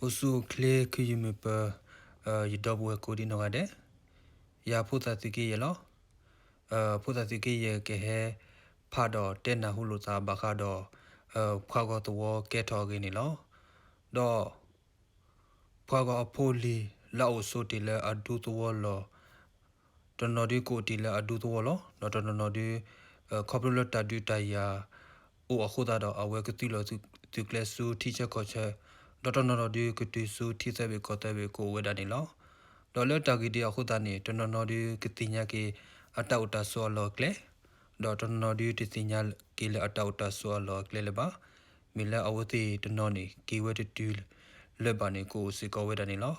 အိၣ်ဆူၣ်အိၣ်ချ့ ခုယမုၢ်ပၢၤ ယဒီပုၢ်ဝဲၢ်ကိးဒံနီၢ်ဂၤဒဲး, ယၤဖိသၣ်သုးက့ယဲၢ်လီၤ. ဖိသၣ်သုးက့ယဲၢ်ကဟဲဖးဒီးတဲနၢ်ဟူလိာ်သးဘၣ်ဃးဒီး ပှၤဂီၤသဝီကဲထီၣ်အဂ့ၢ်န့ၣ်လီၤ. ဒီး ပှၤဂီၤအဖိလံၤ လၢအအိၣ်ဆိးတ့ၢ်လၢအဒူသဝီလီၢ် တနီၤဒုကအိၣ်တ့ၢ်လၢအဒူသဝီလီၢ်, ဒီးတနီၤနီၤဒု ခီဖျိလၢတၢ်ဒုးတၢ်ယၤအိၣ်အဃိသတးဒီး အဝဲကသုးလီၤသုးကျဲဆူထံဆၢကီၢ်ဆၢ, ဒီးတနီၤနီၤဒုကတုၤဆူထံသၢဘ့ၣ်ကီၢ်သၢဘ့ၣ်ကအိၣ်ဝဲဒၣ်န့ၣ်လီၤ. ဒီးလၢတၢ်ဂ့ၢ်ဒ်အဃိသတးန့ၣ် တနီၤနီၤဒုကသ့ၣ်ညါက့ၤအတၢ်အိၣ်တၢ်ဆိးအလီၢ်အကျဲ, ဒီးတနီၤနီၤဒုတသ့ၣ်ညါက့ၤလၢအတၢ်အိၣ်တၢ်ဆိးအလီၢ်အကျဲလၢၤဘၣ်. မ့ၢ်လၢအဝဲသ့ၣ်တနီၤန့ၣ် က့ၤဝဲတတုၤလၢၤဘၣ်န့ၣ် ကအိၣ်စ့ၢ်ကီးဝဲဒၣ်န့ၣ်လီၤ.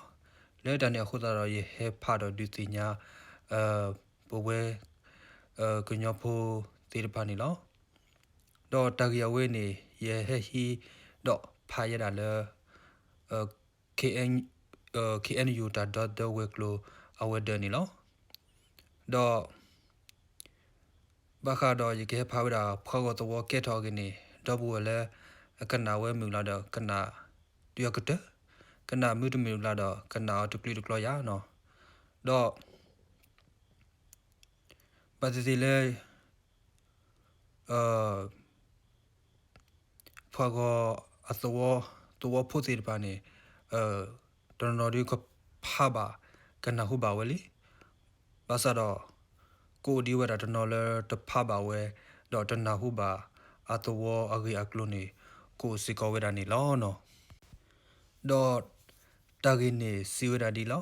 လၢတၢ်န့ၣ်အဃိသတးဒီး ယဟဲဖးဒီးဒုးသ့ၣ်ညါ ပဝဲ ကညီဖိသ့ၣ်တဖၣ်န့ၣ်လီၤ. ဒီးတၢ်ဂ့ၢ်အဝဲန့ၣ် ယဟဲဟံးဒီးဖးယဲဒၣ်လၢ K N U တၢ်ဒီသဒၢဝဲၤကျိၤအဝဲၤဒၢးန့ၣ်လီၤ. ဒီး ဘၣ်ဃးဒီးယကဟဲဖးဝဲဒၣ် ပှၤဂီၤသဝီကဲထီၣ်အဂ့ၢ်န့ၣ် ဒီပုၢ်ဝဲၢ်လၢ ကနၣ်ဝဲမုာ်လၢ်ဒီး ကနၣ်တုၤအကတၢၢ်, ကနၣ်မုာ်တမုာ်လၢ်ဒီး ကနၣ်အီၤတကျုးတကျီယၤနီၤ. ဒီး ဘၣ်သ့ၣ်သ့ၣ်လၢ ပှၤဂီၤအသဝီ သဝီဖိသ့ၣ်တဖၣ်န့ၣ် တနီၤနီၤဒုကဖးဘၣ် ကနၢ်ဟူဘၣ်ဝဲလံ. ဘၣ်ဆၣ်ဒီး ကအိၣ်ဒံးဝဲဒၣ်တနီၤလၢတဖးဘၣ်ဝဲ ဒီးတနၢ်ဟူဘၣ်အသဝီအဂ့ၢ်အကျိၤန့ၣ် ကအိၣ်စ့ၢ်ကီးဝဲဒၣ်န့ၣ်လီၤနီၤ. ဒီးတၢ်ဂ့ၢ်န့ၣ်စံးဝဲဒၣ်ဒ်လီၤ.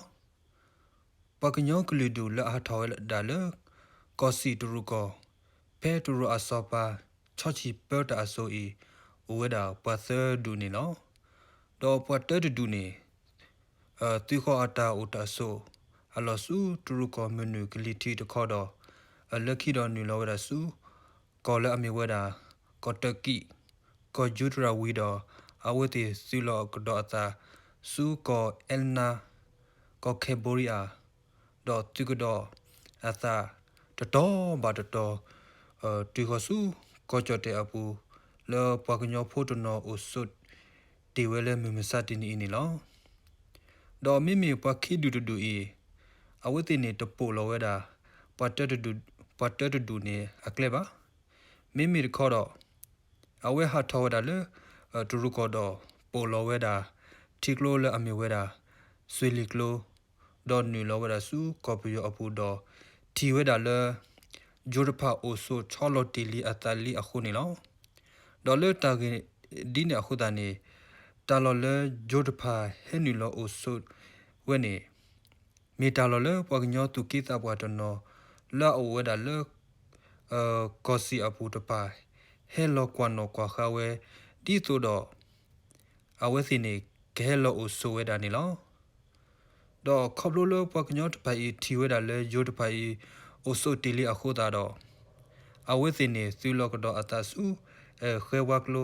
ပှၤကညီကလုာ်ဒူၣ်လၢအဟးထီၣ်ဝဲဒၣ်လၢ ကီၢ်စံၣ်တရူးကီၢ် ဖဲတရူးအစီၤပၤ ဆီဆံၣ်ပၢတၢ်အစိၤအံၤ အိၣ်ဝဲဒၣ်ပှၤသၢဒူၣ်န့ၣ်လီၤ. ဒီးပှၤတၢတဒူၣ်န့ၣ် သုးဃီၤအတၢ်အိၣ်တၢ်ဆိး အလီၢ်ဆူတရူးကီၢ်မုၢ်နုာ်ကလံၤထံးတခီဒီး အလၢခံဒီးနုာ်လီၤဝဲဒၣ်ဆူ ကီၢ်လၢအမ့ၢ်ဝဲဒၣ် ကီၢ်တၢၣ်ကံး ကီၢ်ယူတရၤဝံၤဒီး အဝဲသ့ၣ်သုးလီၤကဒီးအသး ဆူကီၢ်အဲလနါ ကီၢ်ခဲဘိရံယါ ဒီးသုးကဒီးအသး တတီၤဘၣ်တတီၤ တုၤဃီၤဆူ ကီၢ်ကၠီၣ်တဲၣ်အပူၤ လၢပှၤကညီဖိတနီၤအိၣ်ဆိးတ့ၢ်ဝဲလၢမုၢ်မဆါတနံၤအံၤန့ၣ်လီၤ. ဒီးမ့မ့ၢ်ပှၤခံဒူၣ်တဒူၣ်အံၤ အဝဲသ့ၣ်န့ၣ်တပိာ်လီၤဝဲဒၣ် ပှၤတၢတဒူၣ်န့ၣ်အကျဲဘၣ်. မ့မ့ၢ်တခီဒီး အဝဲဟးထီၣ်ဝဲဒၣ်လၢ တရူးကီၢ်ဒီး ပိာ်လီၤဝဲဒၣ် ထံကျိလၢအမ့ၢ်ဝဲဒၣ် စွ့ၤလ့ၣ်ကျိ ဒီးနုာ်လီၤဝဲဒၣ်ဆူကီၢ်ပယီၤအပူၤဒီး ထံၣ်ဝဲဒၣ်လၢ ယိၤတဖၣ်အိၣ်ဆိးဆီလီၤတ့ၢ်လံအသးလံအဃိန့ၣ်လီၤ. ဒီးလၢတၢ်ဂ့ၢ်ဒ်န့ၣ်အဃိသတးန့ၣ် တၢ်လီၢ်လၢယိၤတဖၣ်ဟဲနုာ်လီၤအိၣ်ဆိးဝဲန့ၣ် မ့ၢ်တၢ်လီၢ်လၢပှၤကညီသူၣ်က့သးပှၢ်တနီၤ လၢအအိၣ်ဝဲဒၣ်လၢ ကီၢ်စံၣ်အပူၤတဖၣ် ဟဲလီၤကွၢ်နီၣ်ကွၢ်ဃါဝဲ ဒ်သိးဒီး အဝဲသ့ၣ်န့ၣ် ကဟဲလီၤအိၣ်ဆိးဝဲဒၣ်န့ၣ်လီၤ. ဒီးခီဖျိလၢပှၤကညီတဖၣ်အံၤ ထံၣ်ဝဲဒၣ်လၢယိၤတဖၣ်အံၤ အိၣ်ဆိးတ့ၢ်လံအဃိသတးဒီး အဝဲသ့ၣ်န့ၣ် သုးလီၤကဒီးအသးဆူ ဃဲဝါကျိ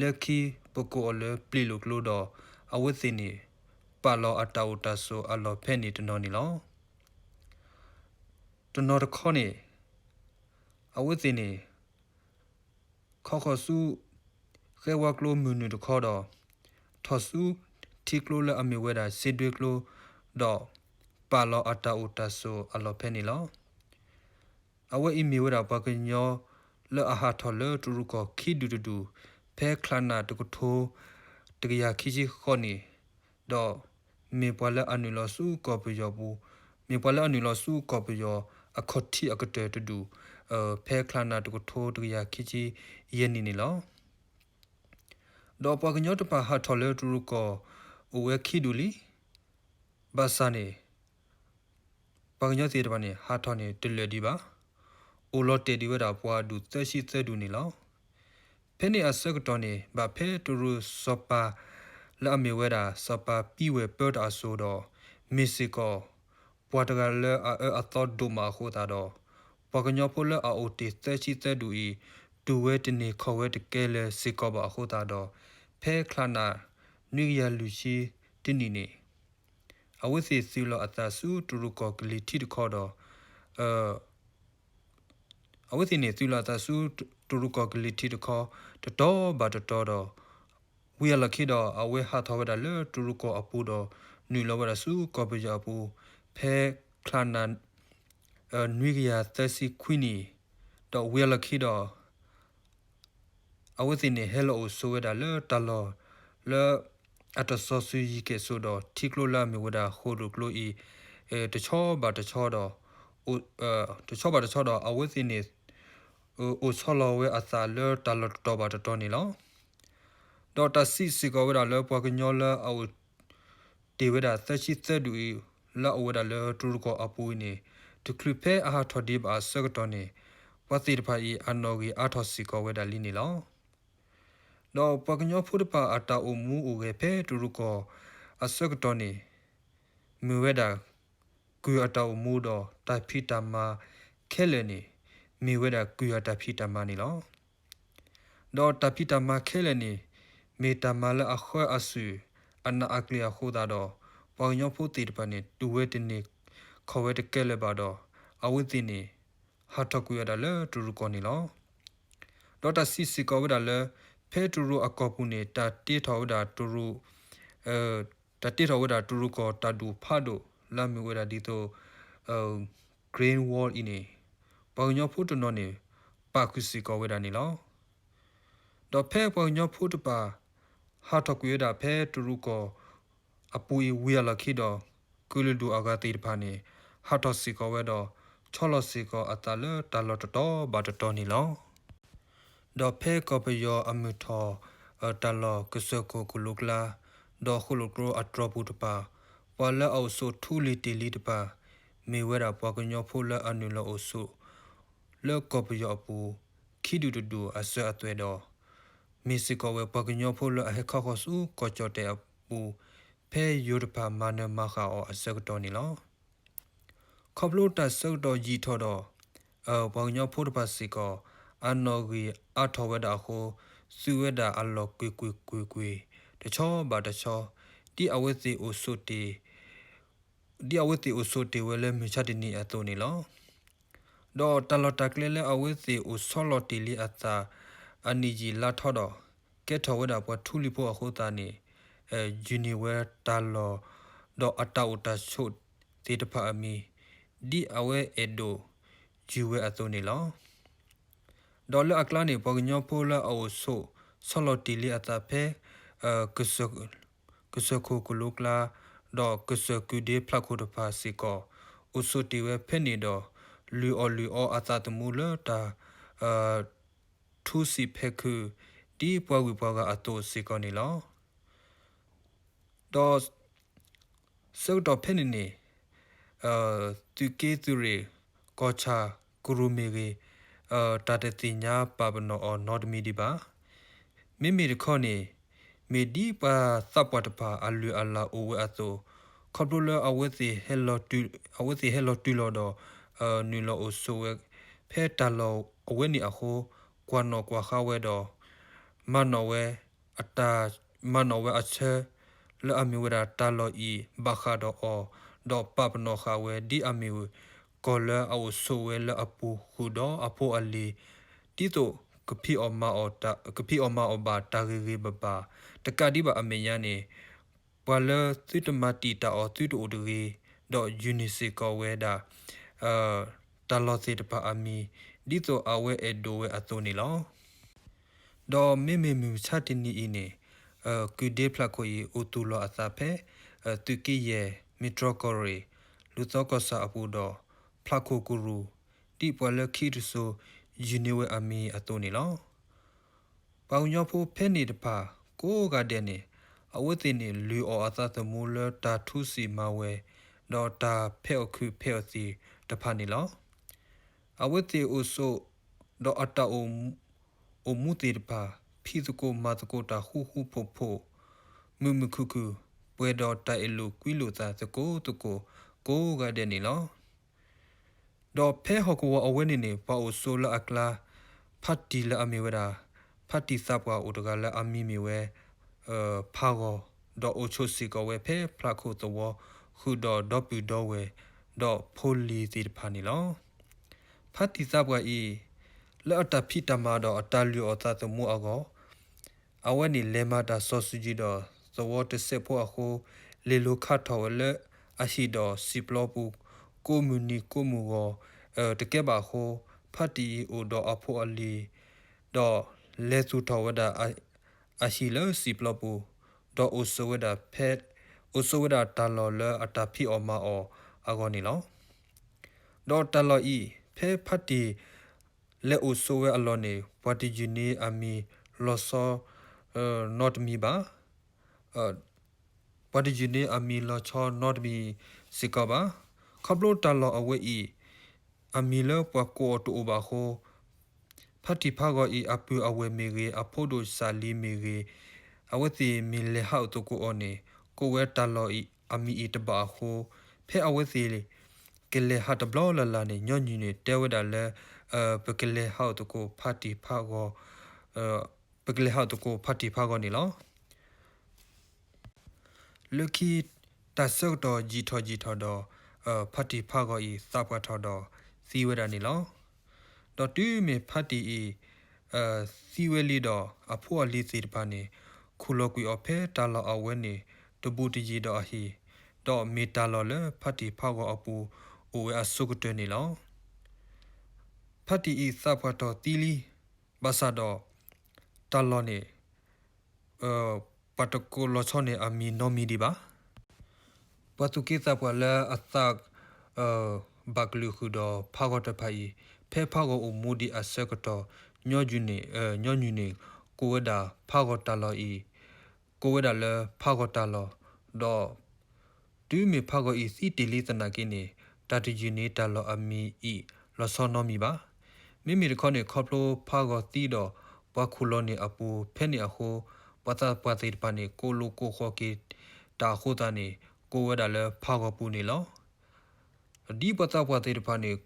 လၢခံပကိးအီၤလၢပျံၤလိာ်ကျိဒီး အဝဲသ့ၣ်န့ၣ် ပာ်လီၤအတၢ်အိၣ်တၢ်ဆိးအလီၢ်ဖဲန့ၣ်တနီၤန့ၣ်လီၤ. တနီၤတခီန့ၣ် အဝဲသ့ၣ်န့ၣ် ခီဃီၤဆူ ဃဲဝါကျိမုၢ်နုာ်တခီဒီး ထီၣ်ဆူထံကျိလၢအမ့ၢ်ဝဲဒၣ်စ့ဒွဲကျိ ဒီးပာ်လီၤအတၢ်အိၣ်တၢ်ဆိးအလီၢ်ဖဲန့ၣ်လီၤ. အဝဲအံၤမ့ၢ်ဝဲဒၣ်ပှၤကညီလၢအဟးထီၣ်လၢတရူးကီၢ်ခံဒူၣ်တဒူၣ် ဖဲချါနၣ်တကထိ တကယၤခံဆံဃိးန့ၣ် ဒီးမ့ၢ်ပှၤလၢအနုာ်လီၤဆူကီၢ်ပယီၤပူၤ, မ့ၢ်ပှၤလၢအနုာ်လီၤဆူကီၢ်ပယီၤအခီၣ်ထံးအကတၢၢ်တဒူၣ် ဖဲချါနၣ်တကထိတကယၤခံဆံယဲၢ်နံၣ်န့ၣ်လီၤ. ဒီးပှၤကညီတဖၣ်ဟးထီၣ်လၢတရူးကီၢ်အိၣ်ဝဲခံဒူၣ်လံ. ဘၣ်ဆၣ်န့ၣ် ပှၤကညီသ့ၣ်တဖၣ်န့ၣ် ဟးထီၣ်န့ၣ်တလၢာ်ဒံးဘၣ်. အိၣ်လီၤတဲာ်ဒံးဝဲဒၣ်ပှၤဒူၣ်သၢဆံသၢဒူၣ်န့ၣ်လီၤ. ဖဲန့ၣ်အဆၢကတီၢ်န့ၣ် ဘၣ်ဖဲတရူးစီၤပၤလၢအမ့ၢ်ဝဲဒၣ် စီၤပၤပံဝဲၢ်ပၢတၢ်အစိၤဒီး မ့ၢ်စ့ၢ်ကီး ပှၤတဂၤလၢအအၢအသီဒိၣ်မးအဃိသတးဒီး ပှၤကညီဖိလၢအအိၣ်တ့ၢ်သၢဆံသၢဒူၣ်အံၤ တုၤဝဲတန့ၢ်ခီၣ်ဝဲတကဲလၢၤစ့ၢ်ကီးဘၣ်အဃိသတးဒီး ဖဲချါနၣ် နွံကယၤလွံၢ်ဆံတနံၣ်န့ၣ် အဝဲသ့ၣ်သုးလီၤအသးဆူတရူးကီၢ်ကလံၤထံးတခီဒီး အဝဲသ့ၣ်န့ၣ် သုးလီၤအသးဆူတရူးကီၢ်ကလံၤထံးတခီ တတီၤဘၣ်တတီၤဒီး ဝံၤအလီၢ်ခံဒီး အဝဲဟးထီၣ်ဝဲဒၣ်လၢတရူးကီၢ်အပူၤဒီး နုာ်လီၤဝဲဒၣ်ဆူကီၢ်ပယီၤအပူၤ ဖဲချါနၤ နွံကယၤသၢဆံခွံနံၣ်, ဒီးဝံၤအလီၢ်ခံဒီး အဝဲသ့ၣ်န့ၣ် ဟဲလီၤအိၣ်ဆိးဝဲဒၣ်လၢတၢ်လီၢ်လၢ အတစီၤစုၤယံၤကဲၣ်ဆိးဒီး ထံကျိလၢအမ့ၢ်ဝဲဒၣ်ဃိၣ်ဒိၣ်ကျိအံၤ တဆီဘၣ်တဆီဒီး တဆီဘၣ်တဆီဒီး အဝဲသ့ၣ်န့ၣ် အိၣ်ဆီလီၤဝဲအသးလၢတၢ်လီၢ်တတီၤဘၣ်တတီၤန့ၣ်လီၤ. ဒီးတၢ်စံးစ့ၢ်ကီးဝဲဒၣ်လၢပှၤကညီလၢအအိၣ်တ့ၢ်ဝဲဒၣ်သၢဆံသၢဒူၣ်အံၤ လၢအအိၣ်ဝဲဒၣ်လၢတရူးကီၢ်အပူၤအံၤန့ၣ် တချုးဖဲအဟးထီၣ်ဒံးဘၣ်အဆၢကတီၢ်န့ၣ် ပှၤသ့ၣ်တဖၣ်အံၤ အနီၣ်ဂံၢ်အါထီၣ်စ့ၢ်ကီးဝဲဒၣ်လံန့ၣ်လီၤ. ဒီးပှၤကညီဖိတဖၣ်အတၢ်အိၣ်မူအိၣ်ဂဲၤဖဲတရူးကီၢ်အဆၢကတီၢ်န့ၣ် မ့ၢ်ဝဲဒၣ် ကုၢ်အတၢ်အိၣ်မူဒီး တၢ်ဖံးတၢ်မၤခဲလၢာ်န့ၣ် မ့ၢ်ဝဲဒၣ်ကုၢ်အတၢ်ဖံးတၢ်မၤန့ၣ်လီၤ. ဒီးတၢ်ဖံးတၢ်မၤခဲလၢာ်န့ၣ် မ့ၢ်တၢ်မၤလၢအဃၢအစုၣ် အနးအကျံၤအဃိသတးဒီး ပှၤကညီဖိသ့ၣ်တဖၣ်န့ၣ် တူၢ်ဝဲတန့ၢ်ခီၣ်ဝဲတကဲလၢၤဘၣ်ဒီး အဝဲသ့ၣ်န့ၣ် ဟးထီၣ်ကွံာ်ဝဲဒၣ်လၢတရူးကီၢ်န့ၣ်လီၤ. ဒီးတၢ်စံးစ့ၢ်ကီးဝဲဒၣ်လၢ ဖဲတရူးအကီၢ်ပူၤန့ၣ် တၢ်တ့ထီၣ်ဝဲဒၣ်တရူး တၢ်တ့ထီၣ်ဝဲဒၣ်တရူးကီၢ်တၢ်ဒူၣ်ဖးဒိၣ် လၢအမ့ၢ်ဝဲဒၣ်ဒ်သိး Great Wall အံၤန့ၣ် ပှၤကညီဖိတနီၤန့ၣ် ပာ်ဃုာ်စ့ၢ်ကီးဝဲဒၣ်န့ၣ်လီၤ. ဒီးဖဲပှၤကညီဖိတဖၣ် ဟးထီၣ်ကွံာ်ဝဲဒၣ်ဖဲတရူးကီၢ်အပူၤအံၤဝံၤအလီၢ်ခံဒီး ကုၢ်လၢဒူၣ်အဂၤသ့ၣ်တဖၣ်န့ၣ် ဟးထီၣ်စ့ၢ်ကီးဝဲဒီး ဆီလီၤစ့ၢ်ကီးအသးလၢတၢ်လီၢ်တတီၤဘၣ်တတီၤန့ၣ်လီၤ. ဒီးဖဲကီၢ်ပယီၤအမုၢ်ထီၣ် တၢ်လီၢ်ကစၢၢ်ခိၣ်ကလိကျါ ဒီးဃိၣ်လိာ်ကျိအတြီၤပူၤတဖၣ် ပှၤလၢအအိၣ်ဆိးထူလံၤတ့ၢ်လံၤတဖၣ် မ့ၢ်ဝဲဒၣ်ပှၤကညီဖိလၢအနုာ်လီၤအိၣ်ဆိး လၢကီၢ်ပယီၤအပူၤ ခံဒူၣ်တဒူၣ်အစၢၤအသွဲၣ်ဒီး မ့ၢ်စ့ၢ်ကီးဝဲပှၤကညီဖိလၢအဟဲခီဃီၤဆူကီၢ်ကၠီၣ်တဲၣ်အပူၤ ဖဲယိၤတဖၣ်မၤနၢၤမၤဃၣ်အီၤအဆၢကတီၢ်န့ၣ်လီၤ. ခီဖျိတၢ်ဆၢကတီၢ်ယံာ်ထီၣ်ဒီး ပှၤကညီဖိတဖၣ်စ့ၢ်ကီး အနီၣ်ဂံၢ်အါထီၣ်ဝဲဒၣ်အဃိ သုးဝဲဒၣ်အလီၢ်ကွ့ၢ်ကွ့ၢ်ကွ့ၢ်ကွ့ၢ် တဆီဘၣ်တဆီ ဒ်အဝဲသ့ၣ်အိၣ်ဆိးတ့ၢ် ဒ်အဝဲသ့ၣ်အိၣ်ဆိးတ့ၢ်ဝဲလၢမုၢ်ဆါတနံၤအသိးန့ၣ်လီၤ. ဒီးတၢ်လီၢ်တၢ်ကျဲလၢအဝဲသ့ၣ်အိၣ်ဆီလီၤတ့ၢ်လံအသး အနံၣ်ယံာ်လါထီဒီး ကဲထီၣ်ဝဲဒၣ်ပှၤထူလံၤဖိအဃိသတးန့ၣ် ယုၢ်န့ၢ်ဝဲတၢ်လီၢ် ဒီးအတၢ်အိၣ်တၢ်ဆိးသ့ၣ်တဖၣ်အမံၤ ဒ်အဝဲအဲၣ်ဒိးယုၢ်ဝဲအသိးန့ၣ်လီၤ. ဒီးလၢအကျါန့ၣ် ပှၤကညီဖိလၢအအိၣ်ဆိးဆီလီၤတ့ၢ်လံအသးဖဲ ကစၢၢ်ခိၣ်ကလိကျါ ဒီးကစၢၢ်ကုၢ်ဒ့ဖျးခိၣ်တဖၣ်စ့ၢ်ကီး အိၣ်ဆိးတ့ၢ်ဝဲဖဲန့ၣ်ဒီး လုၢ်အီၣ်လုၢ်အီအသးသမူလၢတၢ် ထူစံးဖဲခု ဒ်ပှၤဂုၤပှၤဂၤအသိးစ့ၢ်ကီးန့ၣ်လီၤ. ဒီး ဆၢကတီၢ်ဖဲန့ၣ်န့ၣ် သုးက့သုးရ့ၣ် ကီၢ်ဆၣ်ကရူၢ်မ့ၢ်ဂ့ၤ တၢ်တသ့ၣ်ညါပာ်ပနီၣ်အီၤနီတမံၤဒံးဘၣ်. မ့မ့ၢ်တခီန့ၣ် မ့ၢ်ဒ်ပှၤသးပှၢ်တဖၣ်အလုၢ်အလၢ်အိၣ်ဝဲအသိး ခီဖျိလၢအဝဲသ့ၣ်ဟဲလီၤတုၤလီၤဒီး နုာ်လီၤအိၣ်ဆိးဝဲ ဖဲတၢ်လီၢ်အဝဲန့ၣ်အဃိ ကွၢ်နီၣ်ကွၢ်ဃါဝဲဒီး မၤနီၣ်ဝဲ အတၢ် မၤနီၣ်ဝဲအဆၢ လၢအမ့ၢ်ဝဲဒၣ်တၢ်လီၢ်အံၤ ဘၣ်ဃးဒီးအီၤ ဒီးပာ်ပနီၣ်ဃာ်ဝဲ ဒ်အမ့ၢ် ကီၢ်လၢအအိၣ်ဆိးဝဲလၢအပူၤဃုာ်ဒီးအဖိအလံၤ ဒ်သိး ကဖံးအီၣ်မၤအီၣ်ဘၣ်တၢ်ဂ့ၤဂ့ၤဘၣ်ဘၣ် တကးဒံးဘၣ်အမဲာ်ညါန့ၣ် ပှၤလၢသုတမၤတံာ်တာ်အီၤသုတအိၣ်တဂ့ၤ ဒီးယုၢ်န့ၢ်စ့ၢ်ကီးဝဲဒၣ် တၢ်လီၢ်သ့ၣ်တဖၣ်အမံၤ ဒ်သိးအဝဲအဲၣ်ဒိးဝဲအသိးန့ၣ်လီၤ. ဒီးမ့မ့ၢ်မုၢ်မဆါတနံၤအံၤန့ၣ် ကုၢ်ဒ့ဖျးခိၣ်အံၤ အိၣ်သူၣ်လီၤအသးဖဲ သုးက့ယဲၢ် မ့ၢ်တြီၢ်ကီၢ်ရ့ၣ် လူၤသီကီၢ်ဆၣ်အပူၤဒီး ဖျးခိၣ်ကရူၢ် ဒ်ပှၤလၢခံတစိၤ ယုၢ်န့ၢ်ဝဲအမံၤအသိးန့ၣ်လီၤ. ပှၤကညီဖိဖဲန့ၣ်တဖၣ် ကိးဂၤဒဲးန့ၣ် အဝဲသ့ၣ်န့ၣ် လုၢ်အီၣ်အသးသမူလၢတၢ်ထူစံးမၤဝဲ ဒီးတၢ်ဖဲးအီၣ်ခုးဖဲးအီၣ်သံးတဖၣ်န့ၣ်လီၤ. အဝဲသ့ၣ်အိၣ်ဆိး ဒီးအတၢ်အိၣ်မူသ့ၣ်တဖၣ် ဖံးသကိးမၤသကိးတၢ်ဃူဃူဖိးဖိး မုာ်မုာ်ခုၣ်ခုၣ် ပှဲၤဒီးတၢ်အ့ၣ်လိာ်ကွံလိာ်သးသကိးသကိး ကိးဂၤဒဲးန့ၣ်လီၤ. ဒီးဖဲဟီၣ်ကဝီၤအဝဲန့ၣ်န့ၣ် ပှၤအိၣ်ဆိးလၢအကျါ ဖါတံၢ်လၢအမ့ၢ်ဝဲဒၣ် ဖါတံၢ်သးပှၢ်အိၣ်တဂၤလၢအမံၤမ့ၢ်ဝဲ ဖါဂီၤ ဒီးအိၣ်ဆိးစ့ၢ်ကီးဝဲဖဲဖျးခိၣ်သဝီ ဃုာ်ဒီးဒီပုၢ်ဒီဝဲၢ် ဒီးဖိလံၤသ့ၣ်တဖၣ်န့ၣ်လီၤ. ဖါတံၢ်သးပှၢ်အံၤ လၢအတၢ်ဖံးတၢ်မၤဒီးအတၢ်လုၢ်အီၣ်သးသမူအဂီၢ် အဝဲန့ၣ်လဲၤမၤတၢ်စီၤစုၤယံၤဒီးသဝီတစဲးဖိအဃိ, လဲၤလိၤခးထီၣ်ဝဲလၢအဟံၣ်ဒီးစံာ်ပျီပူၤ ကိးမုၢ်နံၤကိးမုၢ်ဂီၤ တကဲဘၣ်အဃိ, ဖါတံၢ်အံၤအိၣ်ဒီးအဖိအလံၤ, ဒီးလဲၤသူၣ်ထီၣ်ဝဲဒၣ်အဟံၣ်လၢစံာ်ပျီပူၤ, ဒီးအိၣ်ဆိးဝဲဒၣ်ဖဲ, အိၣ်ဆိးဝဲဒၣ်တၢ်လီၢ်လၢအတၢ်ဖံးအီၣ်မၤအီၣ်အဂီၢ်န့ၣ်လီၤ. ဒီးတၢ်လီၢ်အံၤ ဖဲဖါတံၢ် လဲၤအိၣ်ဆိးဝဲအလီၢ်န့ၣ် ပှၤတယုၢ်န့ၢ်အမံၤလီၤဆီ နီတမံၤဘၣ်. ပှၤတယုၢ်န့ၢ်အမံၤလီၤဆီနီတမံၤစ့ၢ်ကီးဘၣ်. ခီဖျိတၢ်လီၢ်အဝဲအံၤ အမံၤလၢပှၤကိးအီၤတအိၣ်ဘၣ်အဃိ, ဖါတံၢ်ဖးဂီၤအံၤအပုၢ်အဝဲၢ်မ့ၢ်ဂ့ၤ, အဖိဒိၣ်စၢ်လံၤမ့ၢ်ဂ့ၤ, အဝဲသ့ၣ်မ့ၢ်လဲၤဟးအိၣ်သကိးအီၤန့ၣ် ကိးဝဲတၢ်လီၢ်အံၤအမံၤအံၤတဘၣ်အဃိ, ဖဲအဝဲသ့ၣ်ကလဲၤဟးတဘျီလၢ်လၢ်န့ၣ် ညီနုၢ်န့ၣ် တဲဝဲဒၣ်လၢ ပကလဲၤဟးအိၣ်သကိးဖါတံၢ်ဖးဂီၤ, ပကလဲၤဟးအိၣ်သကိးဖါတံၢ်ဖးဂီၤန့ၣ်လီၤ. လၢခံတၢ်ဆၢကတီၢ်ယံာ်ထီၣ်ယံာ်ထီၣ်ဒီး ဖါတံၢ်ဖးဂီၤအံၤသးပှၢ်ထီၣ်ဒီးသံဝဲဒၣ်န့ၣ်လီၤ. ဒီးတုၤမ့ၢ်ဖါတံၢ်အံၤ သံဝဲလံဒီး အဖိအလံၤသ့ၣ်တဖၣ်န့ၣ် ခူၣ်လီၤကွံာ်အီၤဖဲတၢ်လီၢ်အဝဲန့ၣ် တဘူးတယံၤဒီးအဟံၣ်, ဒီးမ့ၢ်တၢ်လီၢ်လၢဖါတံၢ်ဖးဂီၤအပူၤ အိၣ်ဝဲအဆိကတၢၢ်န့ၣ်လီၤ. ဖါတံၢ်အံၤသးပှၢ်ထီၣ်သံလံ, ဘၣ်ဆၣ်ဒီး တၢ်လီၢ်န့ၣ် ပှၤတကိးလီၤဆီန့ၣ်အမံၤနီတမံၤဒံးဘၣ်. ပှၤသူၣ်က့သးပှၢ်လၢအသး ဘၣ်ကလုာ်ဃုာ်ဒီးဖးဂီၤတဖၣ်အံၤ, ဖဲဖးဂီၤအိၣ်မူဒံးအဆၢကတီၢ် ညီနုၢ်န့ၣ် ညီနုၢ်န့ၣ် ကိးဝဲဒၣ်ဖးဂီၤတၢ်လီၢ်အံၤ ကိးဝဲဒၣ်လၢဖးဂီၤတၢ်လီၢ်, ဒီး တုၤမ့ၢ်ဖးဂီၤအံၤသံတ့ၢ်လံသနာ်က့န့ၣ် တၢ်တယုၢ်န့ၢ်တၢ်လီၢ်အမံၤအံၤလီၤဆီနီတမံၤဘၣ်. မ့မ့ၢ်တခီန့ၣ် ခီဖျိဖးဂီၤသံဒီး ပှၤခူၣ်လီၤန့ၢ်အပူၤ ဖဲန့ၣ်အဃိ ပှၤသးပှၢ်သ့ၣ်တဖၣ်န့ၣ် ကိးလိာ်ကိးဃီၤက့ၤတၢ်အဃိသတးန့ၣ် ကိးဝဲဒၣ်လၢဖးဂီၤပူၤန့ၣ်လီၤ. ဒ်ပှၤသးပှၢ်သ့ၣ်တဖၣ်န့ၣ်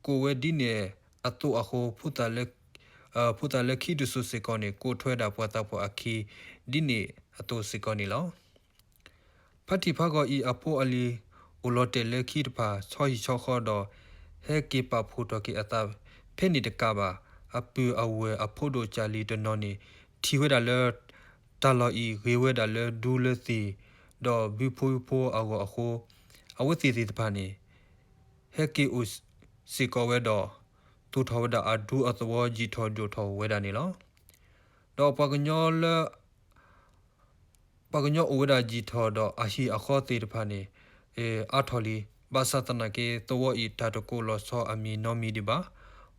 ကိးဝဲဒ်န့ၣ်အသိးအဃိ ဖိသၣ်လၢခံတစိၤစ့ၢ်ကီးန့ၣ် ကိးထွဲဒၣ်ပှၤသးပှၢ်အခံ ဒ်န့ၣ်အသိးစ့ၢ်ကီးန့ၣ်လီၤ. ဖါတံၢ်ဖးဂီၤအံၤအဖိအလံၤ အိၣ်လီၤတဲာ်လၢခံတဖၣ် ဆီဟံၣ်ဆီဃီဒီး ဟဲက့ၤပာ်ဖှိၣ်ထီၣ်က့ၤအသး ဖဲန့ၣ်တကးဘၣ် အပုၢ်အဝဲၢ်အဖိဒိၣ်ကၢ်လံၤတနီၤန့ၣ် ထံၣ်ဝဲဒၣ်လၢ တၢ်လီၢ်အံၤဂ့ၤဝဲဒၣ်လၢဒူလၢသ့ၣ် ဒီးဘုဖိဖှိအဂီၢ်အဃိ အဝဲသ့ၣ်သ့ၣ်တဖၣ်န့ၣ် ဟဲက့ၤအိၣ်စ့ၢ်ကီးဝဲဒီး သူၣ်ထီၣ်ဝဲဒၣ်အဒူအသဝီယံာ်ထီၣ်ဒိၣ်ထီၣ်ဝဲဒၣ်န့ၣ်လီၤ. ဒီးပှၤကညီလၢ ပှၤကညီအိၣ်ဝဲဒၣ်ယံာ်ထီၣ်ဒီးအဟံၣ်အဃီသ့ၣ်တဖၣ်န့ၣ် အါထီၣ်လံ. ဘၣ်ဆၣ်သနာ်က့ သဝီအံၤတၢ်တကိးလီၤဆီအမံၤနီတမံၤဒံးဘၣ်.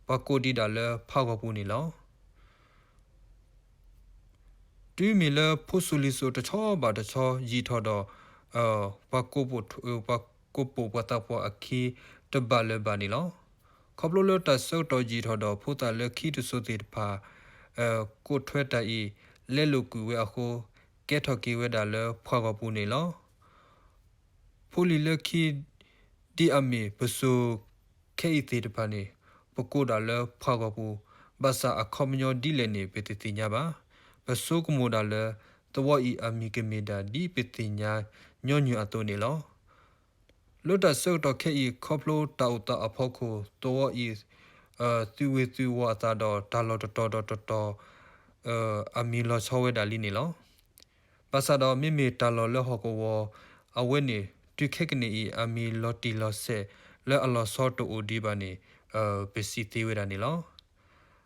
ပှၤကိးဒံးဒၣ်လၢဖးဂီၤပူၤန့ၣ်လီၤ. တုၤမ့ၢ်လၢဖိစိၤလံၤစိၤတဆီဘၣ်တဆီယံာ်ထီၣ်ဒီး ပှၤကိးပိာ်ပှၤသးပှၢ်အခံတဘၣ်လၢၤဘၣ်န့ၣ်လီၤ. ခီဖျိလၢတၢ်ဆၢကတီၢ်ယံာ်ထီၣ်ဒီး ဖိသၣ်လၢခံတစိၤသ့ၣ်တဖၣ် ကိးထွဲတၢ်အံၤ လဲလိာ်ကွံာ်ဝဲအဃိ ကဲထီၣ်က့ၤဝဲဒၣ်လၢဖးဂီၤပူၤန့ၣ်လီၤ. ဖိလံၤလၢခံ ဒ်အမ့ၢ်ပစိၤခဲအံၤသ့ၣ်တဖၣ်န့ၣ် ပကိးဒၣ်လၢဖးဂီၤပူၤ, ဘၣ်ဆၣ်အခီပညီဒ်လဲၣ်န့ၣ် ပတသ့ၣ်ညါဘၣ်. ပဆိကမိၣ်ဒၣ်လၢ သဝီအံၤအမံၤကမ့ၢ်ဒၣ်ဒ်ပသ့ၣ်ညါညီနုၢ်အသိးန့ၣ်လီၤ. လၢတၢ်ဆၢကတီၢ်ခဲအံၤ ခီဖျိတၢ်အိၣ်သးအဖီခိၣ် သဝီအံၤ သုးဝ့ၤသုးဝီၤအသးဒီး တၢ်လီၢ်တတီၤဒီးတတီၤ အမံၤလီၤဆီဝဲဒၣ်လံန့ၣ်လီၤ. ဘၣ်ဆၣ်ဒီးမ့မ့ၢ်တၢ်လီၢ်လၢဟီၣ်ကဝီၤ အဝဲန့ၣ် တုၤခဲကနံၣ်အံၤ အမံၤလီၤတံၢ်လီၤဆဲးလၢအလီၤဆီတအိၣ်ဒံးဘၣ်န့ၣ် ပစံးသ့ဝဲဒၣ်န့ၣ်လီၤ.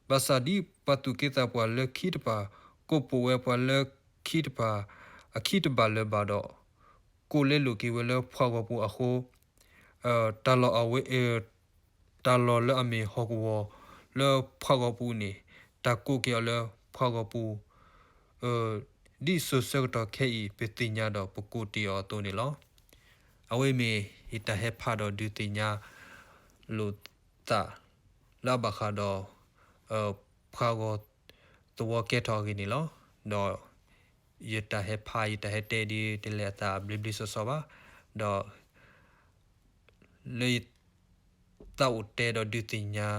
ဘၣ်ဆၣ်ဒ်ပှၤသူၣ်က့သးပှၢ်လၢခံတဖၣ် ကိးပိာ်ဝဲပှၤလၢခံတဖၣ် အခံတဘၣ်လၢၤဘၣ်ဒီး ကိးလဲလိာ်က့ၤဝဲလၢဖးဂီၤပူၤအဃိ တၢ်လီၢ်အဝဲ တၢ်လီၢ်လၢအမ့ၢ်ဟီၣ်ကဝီၤလၢဖးဂီၤပူၤန့ၣ် တၢ်ကိးက့ၤအီၤလၢဖးဂီၤပူၤ ဒ်စိၤဆၢကတီၢ်ခဲအံၤ ပသ့ၣ်ညါဒီးပကိးတ့ၢ်အီၤအသိးန့ၣ်လီၤ. အဝဲမ့ၢ်ယတၢ်ဟဲဖးဒီးဒုးသ့ၣ်ညါလိာ်သး လၢအဘၣ်ဃးဒီး ဖးဂီၤသဝီကဲထီၣ်အဂ့ၢ်န့ၣ်လီၤ. ဒီးယတၢ်ဟဲဖး ယတၢ်ဟဲတဲဒ်တလဲၤအသးဘျ့ဘျ့ဆှီဆှီဘၣ်. ဒီး လၢယသးအိၣ်တဲဒီးဒုးသ့ၣ်ညါ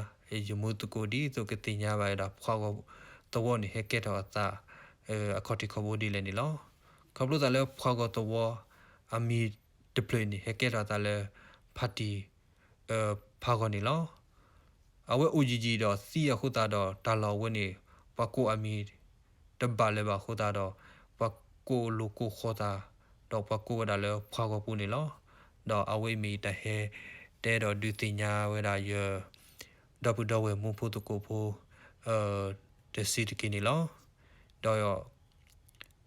ယမူသကိးဒ်သိးကသ့ၣ်ညါဘၣ်ဝဲဒၣ် ဖးဂီၤသဝီန့ၣ် ဟဲကဲထီၣ်အသး အခီၣ်ထံးခီၣ်ဘိဒ်လဲၣ်န့ၣ်လီၤ. ခီဖျိသးလၢဖးဂီၤသဝီ အမံၤတဖျၢၣ်န့ၣ် ဟဲကဲထီၣ်အသးလၢ ဖါတံၢ် ဖးဂီၤန့ၣ်လီၤ. အဝဲအိၣ်ယံာ်ယံာ်ဒီးသံအဃိသတးဒီး တၢ်လီၢ်အဝဲန့ၣ် ပှၤကိးအမံၤ တဘၣ်လၢၤဘၣ်အဃိသတးဒီး ပှၤကိးလိာ်ကိးဃီၤသး ဒီးပှၤကိးဝဲဒၣ်လၢပှၤဂီၤပူၤန့ၣ်လီၤ. ဒီးအဝဲအံၤမ့ၢ်ယတၢ်ဟဲတဲဒီးဒုးသ့ၣ်ညါဝဲဒၣ်ယ ဒီပုၢ်ဒီဝဲၢ်မူဖိသကိးဖိ တဆံးတက့ၢ်န့ၣ်လီၤ. ဒီး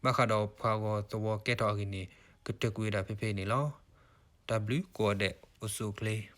ဘၣ်ဃးဒီးပှၤဂီၤသဝီကဲထီၣ်အဂ့ၢ်န့ၣ် ကတၢၢ်ကွံာ်ဝဲဒၣ်ဖဲဖဲအံၤန့ၣ်လီၤ. တၢ်ဘျုးကိးဂၤဒဲး အိၣ်ဆူၣ်အိၣ်ချ့.